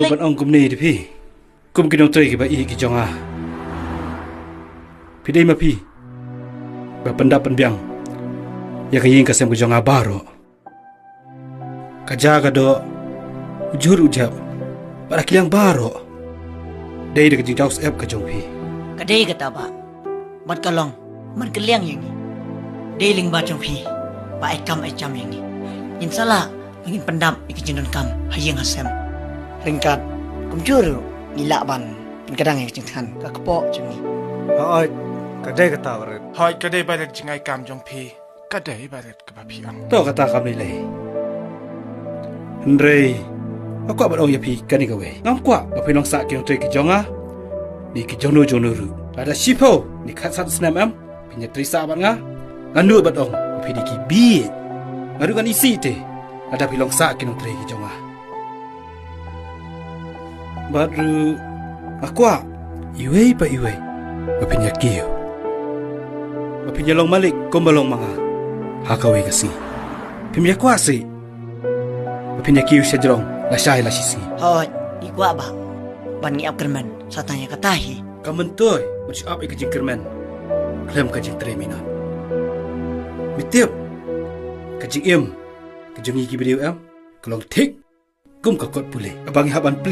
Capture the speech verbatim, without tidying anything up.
Ban ong kumne da phi, kum ki nongtrei kiba ïeit ki jong nga, phi dei ma phi ba pyndap pynbiang ïa ka ïing ka sem ka jong nga baroh. Ka ja ka doh, u jhur u jhep, bad ki liang baroh, dei da ka jingjaw syep ka jong phi. Ka dei kata bah, bad ka long man ka liang ïa ngi. Dei lyngba jong phi ba ai kam ai jam ïa ngi. Ngin sa lah ba ngin pyndap ïa ka jingdonkam ha ïing ha sem. Ryngkat kumjuh ruh ngi lah ban pynkdang ïa ka jingthngan ka kpoh jong ngi. Hooid, ka dei kata barit. Hooid, ka dei barit jingai kam jong phi. Ka dei barit kaba phi ong. To kata kam lei lei. Hynrei nga kwah ban ong ïa phi kane kawei. Ngam kwah ba phin long sah ki nongtrei ki jong nga, ne ki jong no jong no ruh. Lada shiphew ne khatsan snem em phin ïa trei sah bad nga, ngan nud ban ong ba phi dei ki bieit. Nga ruh ngan isih te lada phi long sah ki nongtrei ki jong nga. Bad ruh nga kwah iwei pa iwei ba phin ïa kiew, ba phin ïa long malik kumba long ma nga ha kawei ka sngi. Phim ïa kwah sih ba phin ïa kiew shajrong lashai lashisngi. Hooid, ngi kwah bah ban ngi ap kyrmen sa tang ïa kata hi. Ka myntoi ban shu ap ïa ka jingkyrmen khlem ka jingtrei minot. Me tip, ka jingim ka jong ngi ki briew em, ka long thik kum ka kot pule kaba ngi hap ban